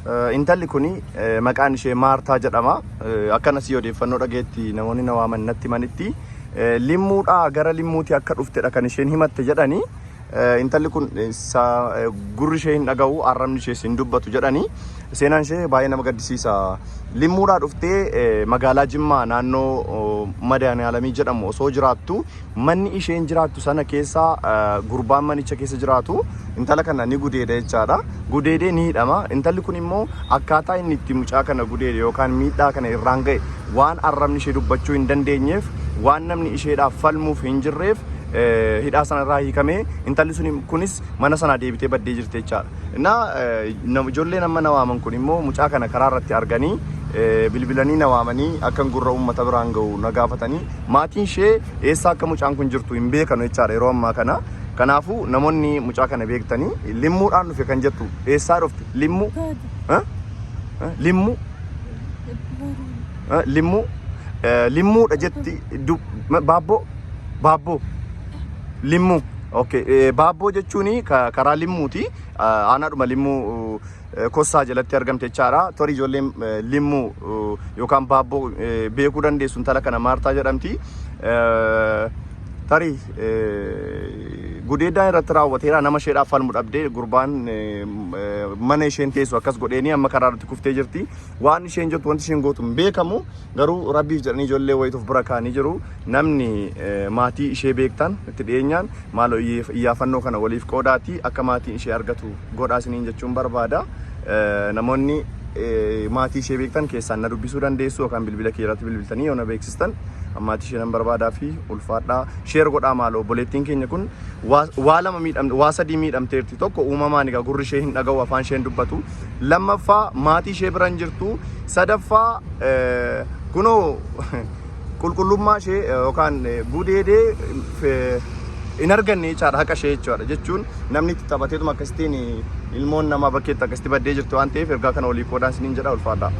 Intalli kuni maqaan ishee Maartaa jedhama. Akkana si odeeffannoo dhageetti namoonni na waaman natti himanitti Limmuudhaa gara Limmuuti akka dhuftedha kan isheen himatte jedhani. Intalli kun gurri ishee hin dhaga'u, arrabni ishees hin dubbatu jedhani. Seenaan ishee baay'ee nama gaddisiisa. Limmuudhaa dhuftee magaalaa Jimmaa naannoo Madaaniyaalamii jedhamu osoo jiraattu manni isheen jiraattu sana keessa gurbaan manicha keessa jiraatu intala kana ni gudeeda jechaadha. Gudeedee ni hidhama. Intalli kun immoo akkaataa inni itti mucaa kana gudeede yookaan miidhaa kana irraan ga'e waan arrabni ishee dubbachuu hin dandeenyeef, waan namni isheedhaaf falmuuf hin jirreef, hidhaa sanarraa hiikamee intalli sun kunis mana sanaa deebitee baddee jirti jechaadha. Innaa ijoolleen amma na waaman kun immoo mucaa kana karaa irratti arganii bilbilanii na waamanii akkan gurra uummata biraan ga'u na gaafatanii, maatiin ishee eessa akka mucaan kun jirtu hin beekanu jechaadha yeroo ammaa kana. Kanaafuu namoonni mucaa kana beektanii, Limmuudhaan dhufe kan jettu, eessaa dhufte? Limmuu? Limmuu? Limmuu? Limmuudha jetti. Baabboo? Baabboo? Limmuu. Okay. Baabboo jechuun karaa Limmuuti. Aanaadhuma Limmuu Kossaa jalatti argamte jechaadha. Torii ijoolleen Limmuu yookaan Baabboo beekuu dandeessu, intala kana Maartaa jedhamti. Tarii gudeeddaan irratti raawwateera, nama isheedhaaf falmu dhabdee gurbaan mana isheen teessu akkas godheeni amma karaa irratti kuftee jirti. Waan isheen jettu, wanti isheen gootu hin beekamu, garuu rabbiif jedhanii ijoollee wayituuf bira kaa'anii jiru. Namni maatii ishee beektan itti dhiyeenyaan maaloo iyyaafannoo kana waliif qoodaati akka maatiin ishee argatu godhaa isiniin jechuun barbaada. Namoonni maatii ishee beektan keessaan na dubbisuu dandeessu yookaan bilbila kee irratti bilbiltanii yoo na beeksistan maatii ishee nan barbaadaa fi ulfaadhaa. Share godhaa maaloo. Obboleettiin keenya kun waa lama miidhamte, waa sadii miidhamteerti. Tokko, uumamaan egaa gurri ishee hin dhaga'u, afaan ishee hin dubbatu. Lammaffaa, maatii ishee bira hin jirtu. Sadaffaa, kunoo qulqullummaa ishee yookaan gudeedee hin arganne jechaadha, haqa ishee jechaadha. Jechuun namni itti taphateetuma akkasittiin ilmoon namaa bakkeetti akkasitti baddee jirti waan ta'eef, ergaa kana olii qoodaan isiniin jedha, ulfaadhaa.